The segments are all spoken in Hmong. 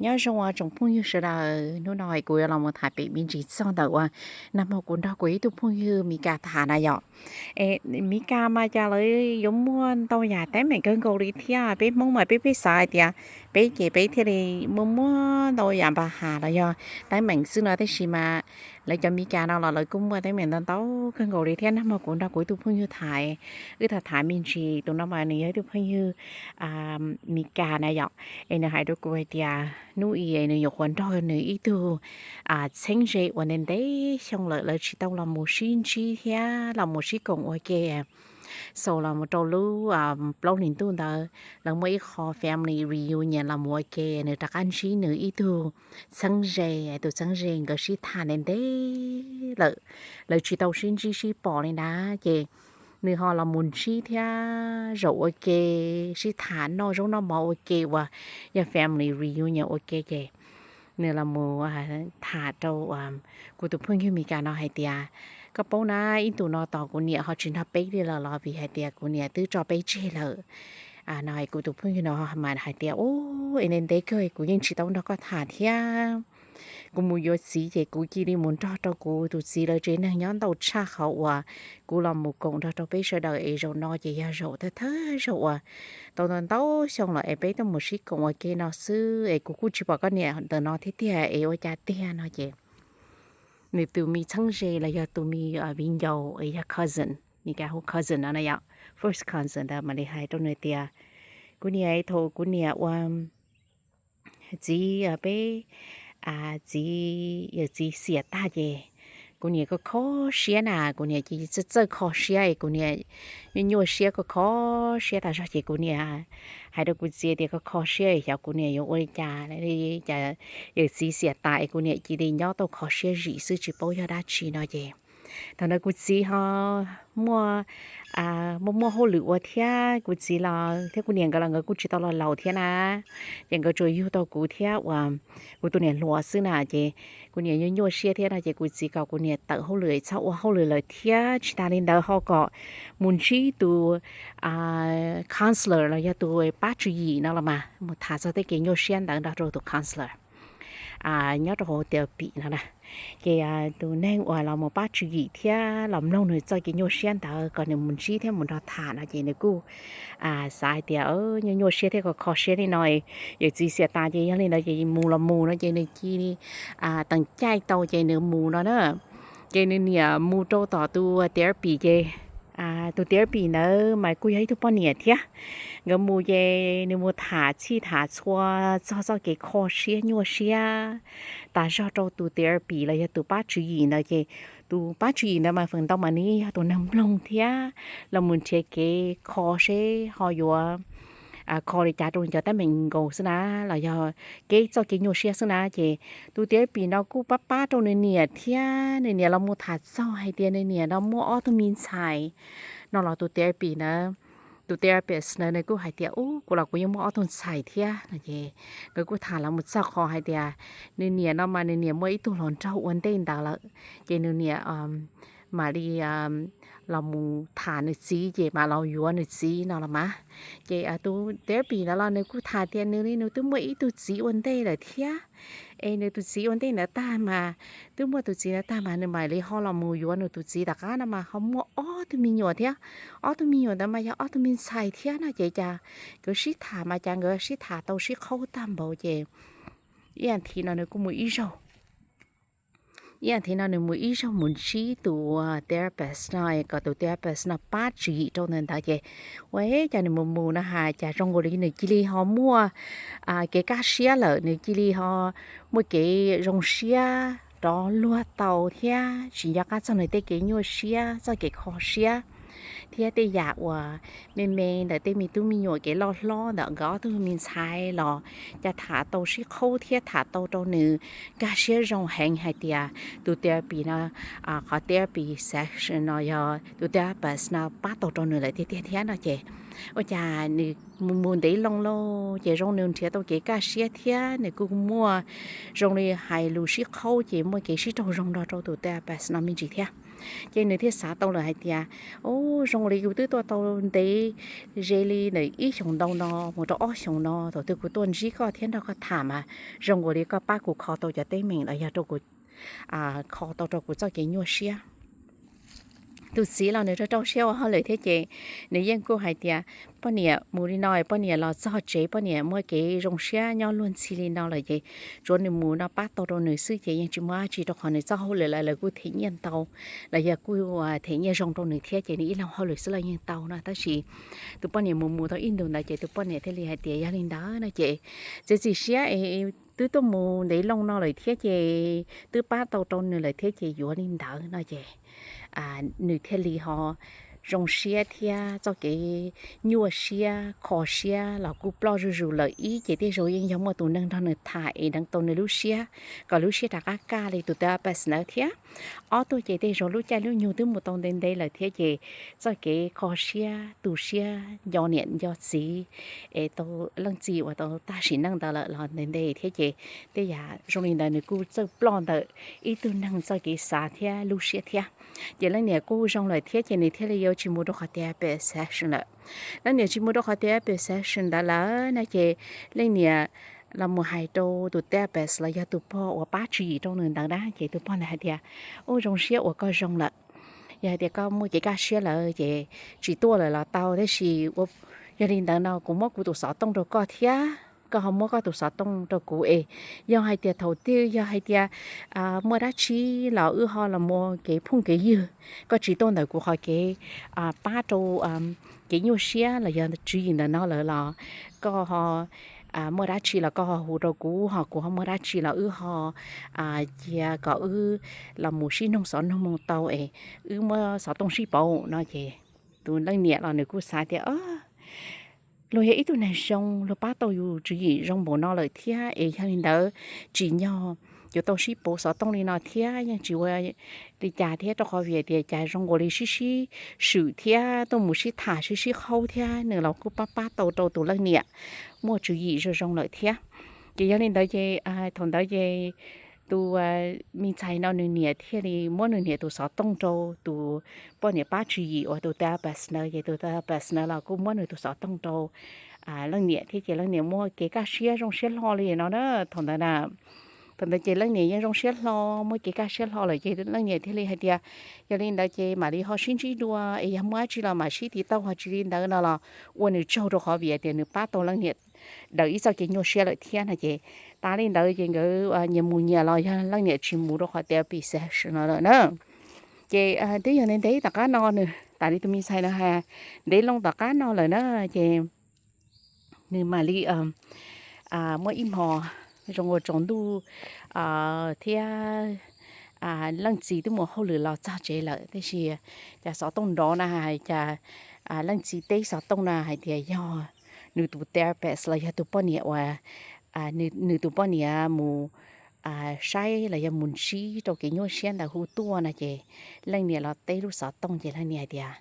Nyob zoo tsoom phooj ywg sawv daws, hnub no kuv yuav los mus tham pem me ntsis txog ntawm uas nag hmo kuv nrog kuv ib tug phooj ywg Mis Kas tham na yom. Mis Kas mas cas lawv yuav muaj ntau yam teeb meem kawg nkaus li thiab. Peb Hmoob mas peb peb xav hais tias peb ces peb thiaj li muaj muaj ntau yam npa has los yog teeb meem xwb no, tab sis mas lawv cov Mis Kas no los lawv kuj muaj teeb meem ntau ntau kawg nkaus li thiab. Nag hmo kuv nrog kuv ib tug phooj ywg tham, wb tham tham me ntsis, tus no mas nws yog ib tug phooj ywg Mis Kas na yom. Es nws hais rau kuv hais tias hnub i nws nyuam qhuav nrog nws ib tug txheeb ze uas ntev ntev xyoo lawm lawv tsis tau los mus sib ntsib thiab los mus sib koom ua ke. Xaus los mus rau lub plaub hlis ntuj ntawd lawv muaj ib qho family reunion los mus ua ke, nws rov qab ntsib nws ib tug txheeb ze, tus txheeb ze nkawd sib tham ntev ntev lawm, lawv tsis tau sib ntsib sib pom li na. Ces nws ho los mus ntsib thiab zaum ua ke sib tham noj zaub noj mov ua ke uas yog family reunion ua ke ces nws los mus tham rau kuv tus phooj ywg Mis Kas no hais tias, koj paub na, ib ntus no tos kuv niam ho tsis nrog peb li los los vim hais tias kuv niam twb tso peb tseg lawm no. Kuv tus phooj ywg no mas hais tias, u, es ntev ntev kawg kuv yeej tsis tau nrog koj tham thiab. Kuv mus yuav txiv ces kuv cia li mus nrog rau kuv tus txiv lawv tsev neeg nyob ntau tshaj qhov uas kuv los mus koom nrog rau peb sawv daws es zaum no ces yog zaum thawj thawj zaug uas tau ntau ntau xyoo lawm es peb tuaj mus sib koom ua ke no xwb es kuv kuj tsis pom koj niam ntawm no thiab tiag es ua cas tiag no ces nws tus me txheeb ze los yog tus me viv ncaus es yog cousin, Mis Kas hu cousin no na yom, first cousin ntawd mam li hais rau nws tias, kuv niam, thaum kuv niam ua txiv, peb txiv, yawm txiv xiam tag ces kuv niam kho kho siab na, kuv niam ces txawj txawj kho siab es kuv niam nyuaj nyuaj siab kho kho siab tas zog ces kuv niam hais rau kuv txiv tias kho kho siab xyov kuv niam yuav ua li cas, cas yawm txiv xiam tas es kuv niam cia li nyob tau kho siab zim xwb tsis paub yog dab tsi no ces thaum ntawd kuv txiv ho muaj, muaj muaj hauj lwm ua thiab, kuv txiv los thiab kuv niam nkawd los nkawd kuj tsis tau los laus thiab na. Ces nkawd tsuas yug tau kuv thiab uas kuv tus niam hluas xwb na ces kuv niam nyuaj nyuaj siab thiab no ces kuv txiv kom kuv niam tawm hauj lwm txhob ua hauj lwm lawm thiab tsis tas li ntawd ho kom mus ntsib tus counselor los yog tus pab tswv yim no los mas mus tham txog tej kev nyuaj siab ntawd nrog rau tus counselor nyob rau hauv therapy no na. Ces tus neeg uas los mus pab tswv yim thiab los mloog nws txoj kev nyuaj siab ntawd kom nws mus ntsib thiab mus nrog tham no ces nws kuj xav hais tias nyuaj nyuaj siab thiab kho kho siab li no, yawm txiv xiam tas ces yog li ntawd ces mus los mus no ces nws cia li teem caij tau ces nws mus no na. Ces nws niam mus rau tom tus therapy ces tus therapy ntawd mas kuj yog ib tug poj niam thiab. Nkawd mus ces nws mus tham txhij tham txhua txog txoj kev kho siab nyuaj siab tas zog rau tus therapy los yog tus pab tswv yim ntawd ces tus pab tswv yim ntawd mas feem ntau mas nws yeej yog tus neeg mloog thiab los mus nrhiav kev kho seb ho yuav kho li cas rau nws cov teeb meem nkaus xwb na, los yog kev txoj kev nyuaj siab xwb na. Ces tus therapy no kuj pab pab rau nws niam thiab nws niam los mus tham txog hais tias nws niam no muaj ob tug me ntxhais no los tus therapy ntawd, tus therapist ntawd nws kuj hais tias, u, kuv los kuv yeej muaj ob tug ntxhais thiab no ces nkawd kuj tham los mus txog qhov hais tias nws niam no mas nws niam muaj ib tug hluas nraug ua ntej ntawd lawm ces nws niam mam li los mus tham nws txiv ces mam los yuav nws txiv no los mas. Ces tus therapy ntawd los nws kuj tham tias nws li nws twb muaj ib tug txiv ua ntej lawm thiab, es nws tus txiv ua ntej ntawd tag mas, twb muaj tus txiv ntawd tag mas nws mam li ho los mus yuav nws tus txiv tom qab no mas ho muaj ob tug me nyuam thiab. Ob tug me nyuam ntawd mas yog ob tug me ntxhais thiab no ces cas nkawd sib tham mas cas nkawd sib tham tau sib qhaub tag npaum ces ib as thiv no nws kuj mus ib zaug. Ib as thiv no nws mus ib zaug mus ntsib tus therapist no kom tus therapist no pab tswv yim rau ntawd ntawd ces ua cas nws mus mus no has cas zoo nkaus li nws cia li ho muaj kev kaj siab lawm, nws cia li ho muaj kev zoo siab rov luag tau thiab tsis nco qab txog nws tej kev nyuaj siab, txoj kev kho siab thiab tej yam uas me me ntawm tej me tub me nyuam kev loj hlob ntawm nkawd ob tug me ntxhais los cas tham tau sib qhaub thiab tham tau rau nws kaj siab zoo heev hais tias tus therapy no, qhov therapy session no yog tus therapist no pab tau rau nws lawm tiag tiag thiab no ces ua cas nws mus mus ntev loo lauj ces zoo nws nrhiav tau kev kaj siab thiab nws kuj muaj zoo li hais lus sib qhaub ces muaj kev sib raug zoo nrog rau tus therapist no me ntsis thiab. Ces nws thiaj xav tau lawm hais tias, Ub, zoo li kuv twb tuaj tau ntev ze li ntawm ib xyoos ntau no mus rau ob xyoos no, thaum twg kuv tuaj ntsib koj thiab nrog koj tham mas zoo nkaus li koj pab kuv kho tau cov teeb meem los yog rau kuv, kho tau rau kuv txoj kev nyuaj siab. Tus txiv los nws rau rau siab ua hauj lwm thiab ces nws yeej kuj hais tias, Poj niam mus li no, poj niam los txog tsev poj niam muaj kev zoo siab nyob luag ntxhi li no lawm ces tsuav nws mus no pab tau rau nws xwb ces yeej tsis muaj dab tsi, rau qhov nws txoj hauj lwm lawv kuj them nyiaj ntau los yog kuj them nyiaj zoo rau nws thiab ces nws ib leeg hauj lwm xwb los yeej tau no. Tab sis tus poj niam mus mus tau ib ntus ntawd ces tus poj niam thiaj li hais tias, Yog li ntawd no ces txiav txim siab es twb tuaj mus ntev loo no lawm thiab ces twb pab tau rau nws lawm thiab ces yuav li ntawd no ces nws thiaj li ho zoo siab thiab txoj kev nyuaj siab kho siab los kuj ploj zuj zus lawm. Ib ces tej zaum yeej yog muaj tus neeg nrog nws tham es deev tau nws lub siab kom lub siab rov qab kaj li tus therapist ntawd thiab. Ob tuaj ces tej zaum lub caij lub nyoog twb mus tau ntev ntev lawm thiab ces txoj kev kho siab tu siab nco niam nco txiv es tau leej txiv uas tau tag sim neej ntawd lawm los ntev ntev thiab ces tej yam zoo li ntawd nws kuj txawj ploj ntawm ib tug neeg txoj kev xav thiab lub siab thiab. Ces leej niam kuj zoo lawm thiab ces nws thiaj li yuav tsis mus rau qhov therapy session lawm. Leej niam tsis mus rau qhov therapy session ntawd lawm no ces leej niam los mus hais rau tus therapist los yog tus pog uas pab tswv yim rau nws ntawd na ces tus pog ntawd hais tias, Ub, zoo siab uas koj zoo lawm. Yog hais tias koj muaj kev kaj siab lawm ces tsis tuaj lawm los tau, tab sis yog li ntawd no kuv muab kuv tus xov tooj rau koj thiab koj ho muab koj tus xov tooj rau kuv es yog hais tias thaum twg yog hais tias muaj dab tsi los wb ho los muaj kev phooj kev ywg, koj tsis tuaj ntawm kuv qhov kev pab rau kev nyuaj siab los yog tswv yim ntawm no lawm los koj ho muaj dab tsi los koj ho hu rau kuv, ho kuv ho muaj dab tsi los wb ho cia kom wb los mus sib noog xov noog moo tau es wb muab xov tooj sib pauv no ces tus leej niam los nws kuj xav tias, Luag yog ib tug neeg zoo, luag pab tau yus tswv yim zoo npaum no lawm thiab es yog li ntawd tsim nyog yuav tau sib pauv xov tooj li no thiab yeej tsis ua li cas thiab, rau qhov vim tias cas zoo nkaus li sib sib swm thiab tuaj mus sib tham sib sib haub thiab nws los kuj pab pab tau rau tus leej niam muaj tswv yim zoo zoo lawm thiab. Ces yog li ntawd ces thaum ntawd ces tus me ntxhais no nws niam thiaj li muab nws niam tus xov tooj rau tus poj niam pab tswv yim uas tus therapist ntawd, ces tus therapist ntawd los kuj muab nws tus xov tooj rau leej niam thiab ces leej niam muaj kev kaj siab zoo siab hlo li no na thaum ntawd na. Thaum ntawd ces leej niam yeej zoo siab hlo, muaj kev kaj siab hlo lawm ces leej niam thiaj li hais tias, Yog li ntawd ces mam li ho sib ntsib dua es yog muaj dab tsi los mam sib tiv tauj, ho tsis li ntawd no los ua nws tsaug, rau qhov vim tias nws pab tau leej niam daws ib txoj kev nyuaj siab lawm thiab no ces tas li ntawd ces nkawd nyias mus nyias los, yog leej niam tsis mus rau qhov therapy session no lawm na. Ces twb yog ntev ntev tom qab no nws, tas li tus me ntxhais no hais, ntev loo tom qab no lawm na ces nws mam li muaj ib hmo zoo ua tsaus ntuj thiab leej txiv twb mus hauj lwm los txog tsev lawm, tab sis cas xov tooj nrov na, cas leej txiv teb xov tooj na hais tias yog nws tus therapist los yog tus poj niam uas nws tus poj niam mus saib los yog mus ntsib rau kev nyuaj siab ntawd hu tuaj no ces leej niam los teb lub xov tooj ces leej niam hais tias,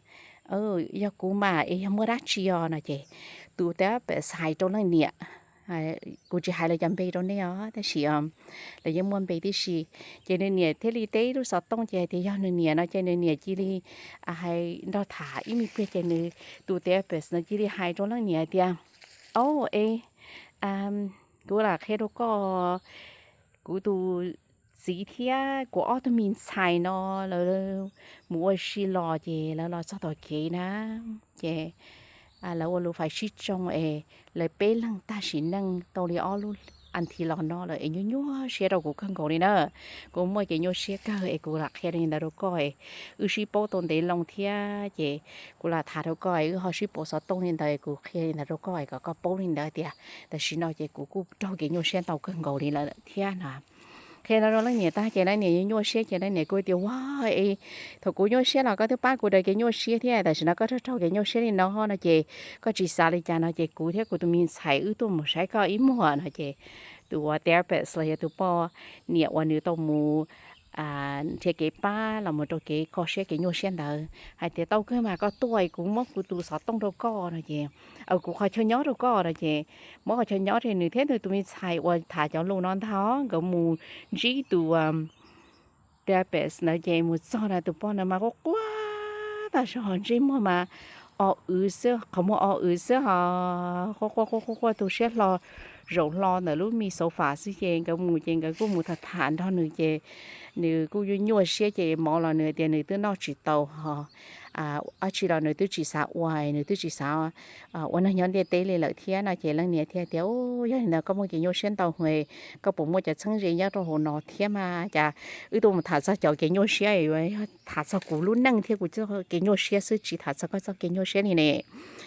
Yog kuv mas es yog muaj dab tsi os no ces tus therapist hais rau leej niam, kuv tsis hais lawv cov npe rau nej os tab sis lawv yeej muaj npe tib si. Ces nws niam thiaj li teb lub xov tooj ces hais tias yog nws niam no ces nws niam cia li hais nrog tham ib me pliag ces nws tus therapist no cia li hais rau leej niam hais tias, Au es kuv lam qhia rau koj, kuv tus txiv thiab kuv ob tug me ntxhais no lawv mus ua si los ces lawv los txog tom kev na ces lawv ua lus fais sib tsoo es lawv peb leeg tag sim neej tau li ob lub as thiv los no lawm es nyuaj nyuaj siab rau kuv kawg nkaus li na. Kuv muaj kev nyuaj siab kawg es kuv lam qhia li ntawd rau koj es wb sib paub tau ntev loo thiab ces kuv lam tham rau koj es wb ho sib pauv xov tooj li ntawd es kuv qhia li ntawd rau koj es kom koj paub li ntawd tias tam sim no ces kuv kuj raug kev nyuaj siab ntau kawg nkaus li lawm thiab no. Qhia no rau leej niam tag ces leej niam nyuaj siab ces leej niam kuj tias, Ua, es thaum kuv nyuaj siab los koj twb pab kuv daws kev nyuaj siab thiab, tam sim no koj raug raug kev nyuaj siab li no no ces koj tsis xav li cas no ces kuv thiab kuv tus me ntxhais wb tuaj mus saib koj ib muag no ces tus therapist los yog tus poj niam uas nws tau mus nrhiav kev pab los mus rau kev kho siab kev nyuaj siab ntawd hais tias, Tau kawg mas koj tuaj es kuv muab kuv tus xov tooj rau koj no ces, kuv qhov chaw nyob rau koj no ces muab qhov chaw nyob ces nws thiab nws tus me ntxhais uas tham cov lus no ntag nkawd mus ntsib tus therapist ntawd ces mus txog na tus poj ntawd mas quaj quaj tag zog, ntsej muag mas o w xwb, qhov muag o w xwb ho quaj quaj quaj quaj quaj tu siab hlo zaum hlo ntawm lub me sofa xwb. Ces nkawd mus ces nkawd kuj mus tham tham nrog nws ces nws kuj nyuaj siab ces mov los nws tias nws twb noj tsis tau ho dab tsi los nws twb tsis xav ua, nws twb tsis xav ua neeg nyob ntiaj teb li lawm thiab no ces leej niam thiaj tias, Yog li ntawd koj muaj kev nyuaj siab ntau heev, koj puas muaj cov txheeb ze nyob rau hauv no thiab mas? Cas wb tuaj mus tham txog cov kev nyuaj siab, yog tham txog kuv lub neej thiab kuv kev nyuaj siab xwb, tsis tham txog koj txoj kev nyuaj siab li ne.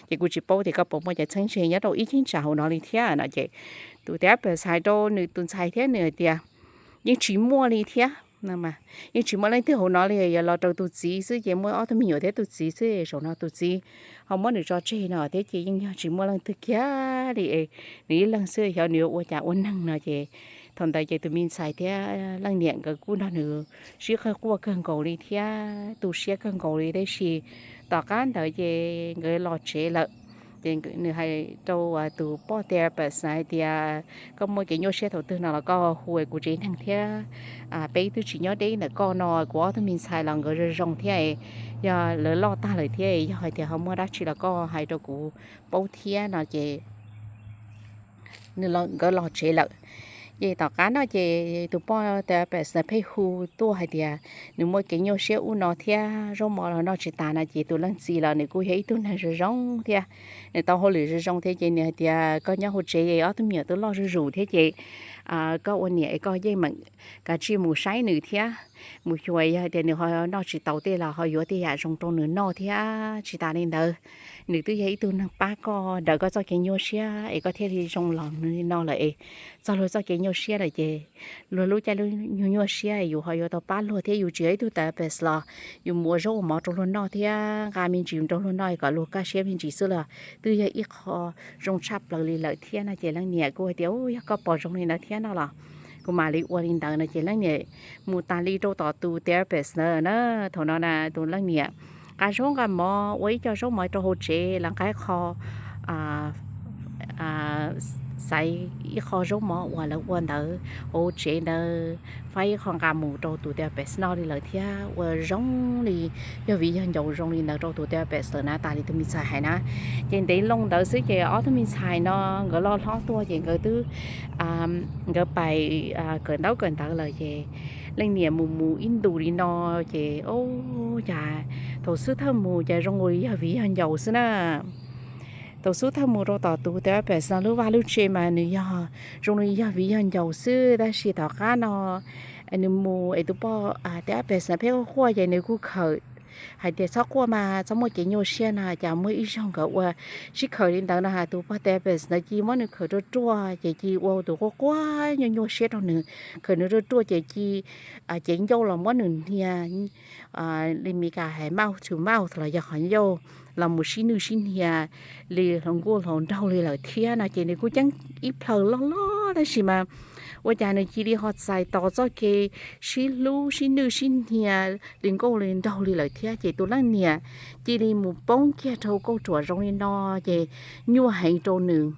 Ces kuv tsis paub tias koj puas muaj cov txheeb ze nyob rau ib cheeb tsam hauv no li thiab no ces tus therapist hais rau nws tus ntxhais thiab nws hais tias, Yeej tsis muaj li thiab, yeej tsis muaj leej twg hauv no li, yog los rau tus txiv xwb ces muaj ob tug me nyuam thiab tus txiv xwb. Zaum no tus txiv ho muab nws tso tseg no thiab ces yeej yog tsis muaj leej twg kiag li, nws ib leeg xwb, xyov nws yuav ua cas ua neeg no ces thaum ntawd ces tus me ntxhais thiab leej niam nkawd kuj nrog nws sib qawg quaj kawg nkaus li thiab tu siab kawg nkaus li. Tab sis tom qab ntawd ces nkawd los tsev lawm. Ces nws hais rau tus poj therapist hais tias, Koj muaj kev nyuaj siab thaum twg no los koj hu kuv tsev neeg thiab. Peb twb tsis nyob deb ntawm koj no, kuv ob tug me ntxhais los nkawd zoo zoo thiab, yog lawv loj tag lawm thiab, yog hais tias ho muaj dab tsi los koj hais rau kuv paub thiab no ces nkawd los tsev lawm. Ces tom qab no ces tus poj therapist pheej hu tuaj hais tias nws muaj kev nyuaj siab ub no thiab, zaub mov los noj tsis tas no ces tus leej txiv los nws kuj yog ib tug neeg zoo zoo thiab, nws tau hauj lwm zoo zoo thiab ces nws hais tias, Koj nyob hauv tsev, ob tug me nyuam twb loj zuj zus thiab ces koj ua niam es koj yeej meem kav tsij mus saib nws thiab, mus xyuas, yog hais tias nws ho noj tsis tau tej los ho yuav tej yam zoo rau nws noj thiab. Tsis tas li ntawd, nws twb yog ib tug neeg pab koj daws koj txoj kev nyuaj siab es koj thiaj li zoo los li no lawm es txog luag txoj kev nyuaj siab lawm ces luag lub caij lub nyoog nyuaj siab yus ho yuav tau pab luag thiab. Yus tsis yog ib tug therapist los yus mus ua zaub ua mov rau luag noj thiab nqa me ntsis rau luag noj kom luag kaj siab me ntsis xwb los twb yog ib qho zoo tshaj plaws li lawm thiab no ces leej niam kuj hais tias, Yog koj pom zoo li ntawd thiab no los kuv mam li ua li ntawd no ces leej niam mus tas li rau tom tus therapist ntawd na. Thaum no na tus leej niam nqa zaub nqa mov, ua ib co zaub mov rau hauv tsev, lawv nqa ib qho, xaiv ib qho zaub mov uas lawv ua ntawd hauv tsev ntawd, faib ib qho nqa mus rau tus therapist noj li lawm thiab ua zoo li yog viv yog ncaus zoo li ntawd rau tus therapist lawm na, tas li tus me ntxhais hais na. Ces ntev loo ntawd xwb ces ob tug me ntxhais no nkawd loj hlob tuaj ces nkawd twb, nkawd pais kawm ntaub kawm ntawv lawm ces leej niam mus mus ib ntus li no ces, o, cas thaum xub thawj mus cas zoo li yog viv yog ncaus xwb na. Thaum xub thawj mus rau tom tus therapist no lub vaj lub tse mas nws yog zoo li yog viv yog ncaus xwb, tab sis tom qab no nws mus es tus poj therapist no pheej quaj quaj ces nws kuj khawm hais tias, Txhob quaj mas, txhob muaj kev nyuaj siab no. Cas muaj ib zaug nkawd ua sib khawm li ntawd no tus poj therapist ntawd cia li muab nws khawm ruaj ruaj ces cia li ua tus quaj quaj nyuaj nyuaj siab rau nws, khawm nws ruaj ruaj ces cia li cev ncauj los muab nws hnia li Mis Kas hais mouth to mouth los yog qhov ncauj los mus sib nwj sib hnia li hluas nkauj hluas nraug li lawm thiab no ces nws kuj ceeb ib plhaw loj loj tab sis mas ua cas nws cia li ho txais tos txoj kev sib hlub sib nwj sib hnia li nkauj li nraug li lawm thiab ces tus leej niam cia li mus poob kiag rau kauj ruam zoo li no ces nyuaj heev rau nws,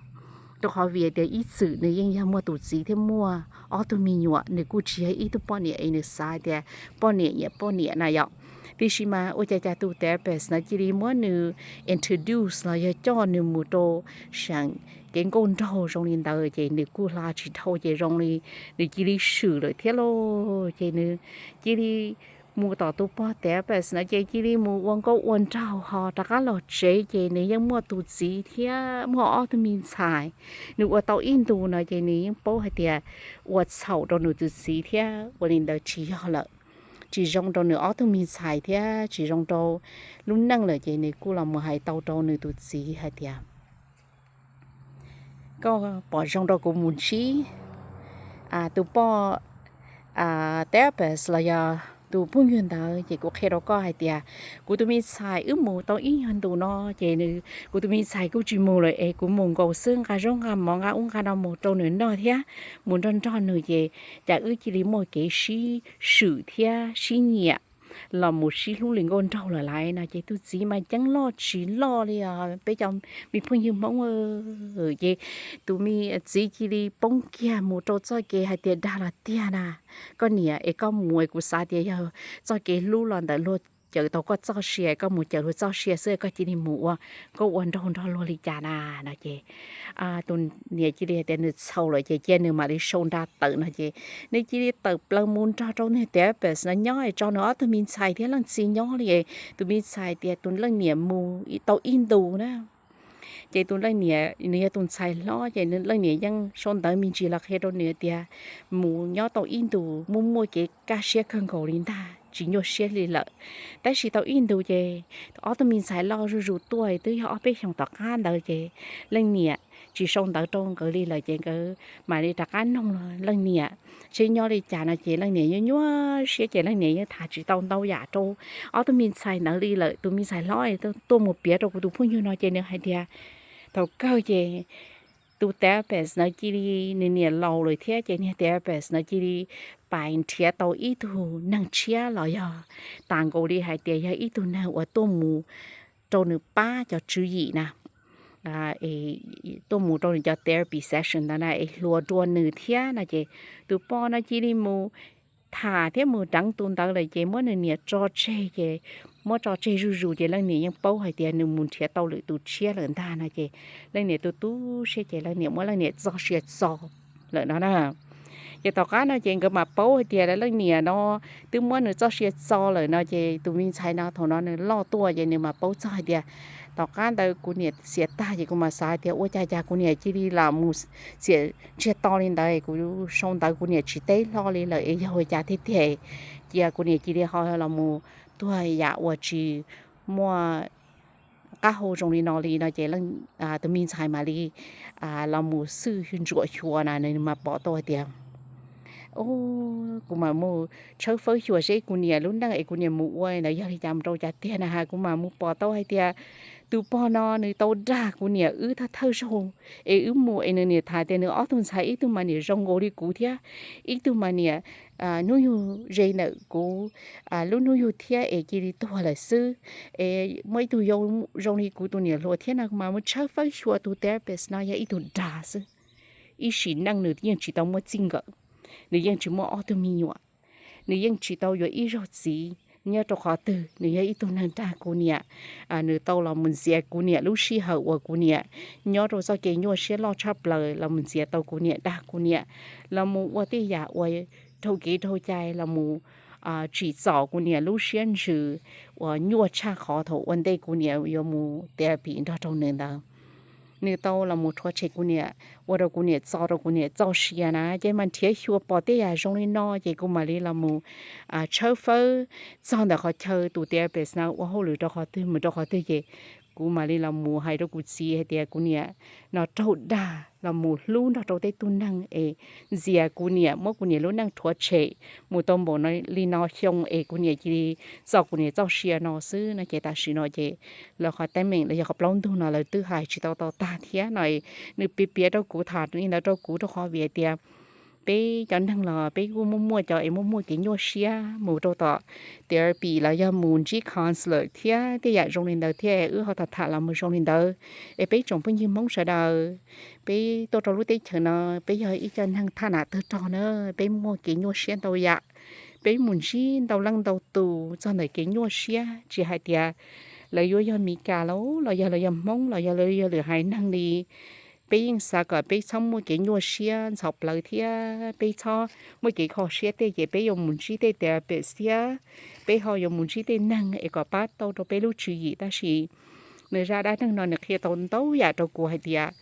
rau qhov vim tias ib txwm nws yeej yog muaj tus txiv thiab muaj ob tug me nyuam, nws kuj tsis yog ib tug poj niam es nws xav tias poj niam nyiam poj niam na yom. Tiam sis mas ua cas cas tus therapist no cia li muab nws introduce los yog coj nws mus rau seem kev nkauj nraug zoo li ntawd ces nws kuj hla tsis dhau ces zoo li nws cia li swm lawm thiab lauj. Ces nws cia li mus tom tus pog therapist no ces cia li mus ua nkauj ua nraug ho rov qab los tsev ces nws yeej muaj tus txiv thiab muaj ob tug me ntxhais. Nws ua tau ib ntus no ces nws yeej paub hais tias ua txhaum rau nws tus txiv thiab ua li ntawd tsis yog lawm, tsis zoo rau nws ob tug me ntxhais thiab tsis zoo rau lub neej lawm ces nws kuj los mus hais tau rau nws tus txiv hais tias, Koj pom zoo rau kuv mus ntsib tus poj therapist los yog tus phooj ywg ntawd ces kuv qhia rau koj hais tias kuv tus me ntxhais wb mus tau ib nyuag ntus no ces kuv tus me ntxhais kuj tsis mus lawm es kuv mus nkaus xwb, nqa zaub nqa mov nqa ub nqa no mus rau nws noj thiab mus nrog nrog nws ces cas wb cia li muaj kev sib swm thiab sib nyiam. los mus sib hlub li nkauj nraug lawm laiv no ces tus txiv mas ceeb loj tsis loj li os peb cov me phooj ywg Hmoob. Ces tus me txiv cia li poob kiag mus rau txoj kev hais tias dag los tiag na, koj niam es koj mus es kuv xav tias yog txoj kev hlub los ntawm luag cawm tau koj txoj sia, koj mus cawm luag txoj sia xwb koj cia li mus ua nkauj ua nraug nrog luag li cas na no ces tus niam cia li hais tias nws txhaum lawm ces cia nws mam li sau nra tawm no ces nws cia li tawm plaws mus nrog rau niag therapist no nyob es tso nws ob tug me ntxhais thiab leej txiv nyob li. Tus me ntxhais tias tus leej niam mus tau ib ntus na, ces tus leej niam nws yog tus ntxhais hlob ces leej niam yeej sau ntawv me ntsis los qhia rau nws tias mus nyob tau ib ntus muaj muaj kev kaj siab kawg nkaus li ntag, tsis nyuaj siab li lawm. Tab sis tau ib ntus ces ob tug me ntxhais loj zuj zus tuaj twb yog ob peb xyoos tom qab ntawd ces leej niam tsis sau ntawv rau nkawd li lawm ces nkawd mam li rov qab noog leej niam seb nyob li cas no ces leej niam yeej nyuaj siab ces leej niam yeej tham tsis tau ntau yam rau ob tug me ntxhais ntawd li lawm. Tus me ntxhais hlob tuaj mus piav rau kuv tus phooj ywg no ces nws hais tias thaum kawg ces tus therapist ntawd cia li, nws niam laus lawm thiab ces niag therapist ntawd cia li pais nrhiav tau ib tug neeg tshiab los yog tas nkaus li hais tias yog ib tug neeg uas tuaj mus rau nws pab cov tswv yim na, tuaj mus rau nws cov therapy session ntawd na es hluas dua nws thiab no ces tus poj no cia li mus tham thiab mus deev tus ntawd lawm ces muab nws niam tso tseg ces muab tso tseg zuj zus ces leej niam yeej paub hais tias nws mus nrhiav tau lwm tus tshiab lawm ntag no ces leej niam tu tu siab ces leej niam muab leej niam txoj sia txo lawm no na. Ces tom qab no ces nkawd mam paub hais tias leej niam no twb muab nws txoj sia txo lawm no ces tus me ntxhais no thaum no nws loj tuaj ces nws mam paub txog hais tias tom qab ntawd kuv niam xiam tag ces kuv mam xav hais tias ua cas cas kuv niam cia li los mus xiam ntsiag to li ntawd, kuv sau ntawv kuv niam tsis teb hlo li lawm es yog ua cas tiag tiag cia kuv niam cia li ho los mus tuag yam uas tsis muaj qab hau zoo li no li no ces tus me ntxhais mam li los mus xwj ntsuam xyuas na nws mam pom tau hais tias kuv mam mus tshawb fawb xyuas seb kuv niam lub neej es kuv niam mus ua ntawd yog li cas mus rau cas tiag na has kuv mam mus pom tau hais tias tus pog no nws tau dag kuv niam wb thawj thawj zaug es wb mus es nws niam tham tias nws ob tug ntxhais ib tug mas niam zoo nkaus li kuv thiab ib tug mas niam hnub yug ze ntawm kuv lub hnub yug thiab es cia li tuag lawm xwb. Es muaj ib tug zoo li kuv tus niam hluas thiab no mas mus tshawb fawb xyuas tus therapist no yog ib tug dag xwb. Ib sim neej nws yeej tsis tau muaj txij nkawm, nws yeej tsis muaj ob tug me nyuam, nws yeej tsis tau yuav ib zaug txiv nyob rau qhov twg, nws yog ib tug neeg dag kuv niam. Nws tau los mus ntxias kuv niam lub sij hawm uas kuv niam nyob rau txoj kev nyuaj siab loj tshaj plaws los mus ntxias tau kuv niam dag kuv niam, los mus ua tej yam uas raug kev raug cai los mus tsim txom kuv niam lub siab ntsws uas nyuaj tshaj qhov thaum ua ntej kuv niam yuav mus therapy nrog rau nws ntawd. Nws tau los mus rhuav tshem kuv niam, ua rau kuv niam txo rau kuv niam txoj sia na ces mas nrhiav xyuas pom tej yam zoo li no ces kuv mam li los mus tshawb fawb txog ntawm qhov chaw tus therapist no ua hauj lwm rau qhov twg mus rau qhov twg ces kuv mam li los mus hais rau kuv txiv hais tias kuv niam no raug dag los mus hlub nrog rau tej tug neeg es ntxias kuv niam muab kuv niam lub neej rhuav tshem mus tau npaum li no xyoo es kuv niam cia li txo kuv niam txoj sia no xwb no ces tam sim no ces lawv qhov teeb meem los yog qhov plaub ntug no lawv twb hais tsis tau tau tag thiab no. Nws piav piav rau kuv tham li ntawd rau kuv rau qhov vim tias peb cov neeg los peb kuj muaj muaj cov es muaj muaj kev nyuaj siab mus rau tom therapy los yog mus ntsib counselor thiab tej yam zoo li ntawd thiab wb ho tham tham los mus zoo li ntawd. Es peb tsoom phooj ywg Hmoob sawv daws, peb tuaj rau lub teb chaws no peb yog ib co neeg thaj nam tawg rog na, peb muaj kev nyuaj siab ntau yam. Peb mus ntsib ntau leej ntau tus txog ntawm kev nyuaj siab tsis hais tias lawv yuav yog Mis Kas los los yog lawv yog Hmoob los yog lawv yog lwm haiv neeg li. Peb yeej xav kom peb txhob muaj kev nyuaj siab ntxhov plawv thiab peb txhob muaj kev kho siab tej ces peb yuav mus ntsib tej therapist thiab peb ho yuav mus ntsib tej neeg es kom pab tau rau peb lub tswv yim tab sis nws zaj dab neeg no nws qhia tau ntau yam rau kuv hais tias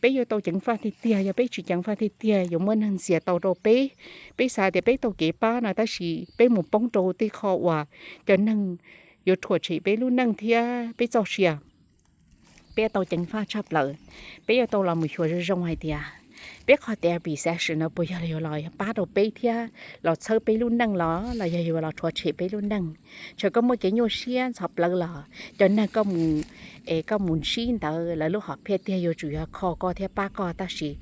peb yuav tau ceev faj tiag tiag, yog peb tsis ceev faj tiag tiag yuav muaj neeg ntxias tau rau peb. Peb xav tias peb tau kev pab no tab sis peb mus poob rau tej qho uas cov neeg yuav rhuam tshem peb lub neej thiab peb txoj sia. Peb yuav tau ceev faj tshaj plaws. Peb yuav tau los mus xyuas zoo zoo hais tias peb qhov therapy session no puas yog yuav los pab rau peb thiab los txhawb peb lub neej los los yog yuav los rhuav tshem peb lub neej. Txawm koj muaj kev nyuaj siab ntxhov plawv los cov neeg koj mus es koj mus ntsib ntawd lawv lub hom phiaj tiag yuav tsum yog kho koj thiab pab koj tab sis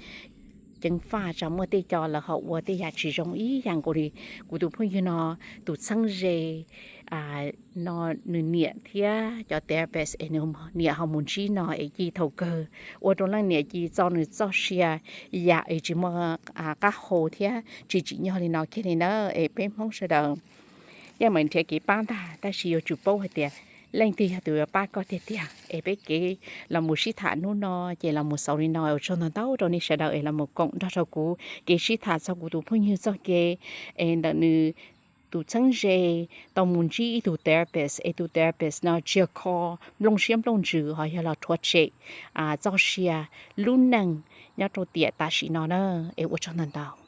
ceev faj tso, muaj tej co lawv ho ua tej yam tsis zoo ib yam nkaus li kuv tus phooj ywg no, tus txheeb ze no, nws niam thiab cov therapist es nws niam ho mus ntsib no es ci thaum kawg ua rau leej niam ci txo nws txoj sia yam es tsis muaj qab hau thiab tsis tsim nyog li no kiag li na. Es peb Hmoob sawv daws yeej meem nrhiav kev pab ntag, tab sis yuav tsum paub hais tias leej twg yog tus yuav pab koj tiag tiag. Es peb kev los mus sib tham hnub no ces los mus xaus li no, ua tsaug ntau ntau rau nej sawv daws es los mus koom nrog rau kuv kev sib tham txog kuv tus phooj ywg txoj kev es ntawm nws tus txheeb ze tau mus ntsib ib tug therapist es tus therapist no tsiag kho nplooj siab nplooj ntsws ho yog los rhuav tshem txoj sia lub neej nyob rau tiam tam sim no na. Es ua tsaug ntau ntau.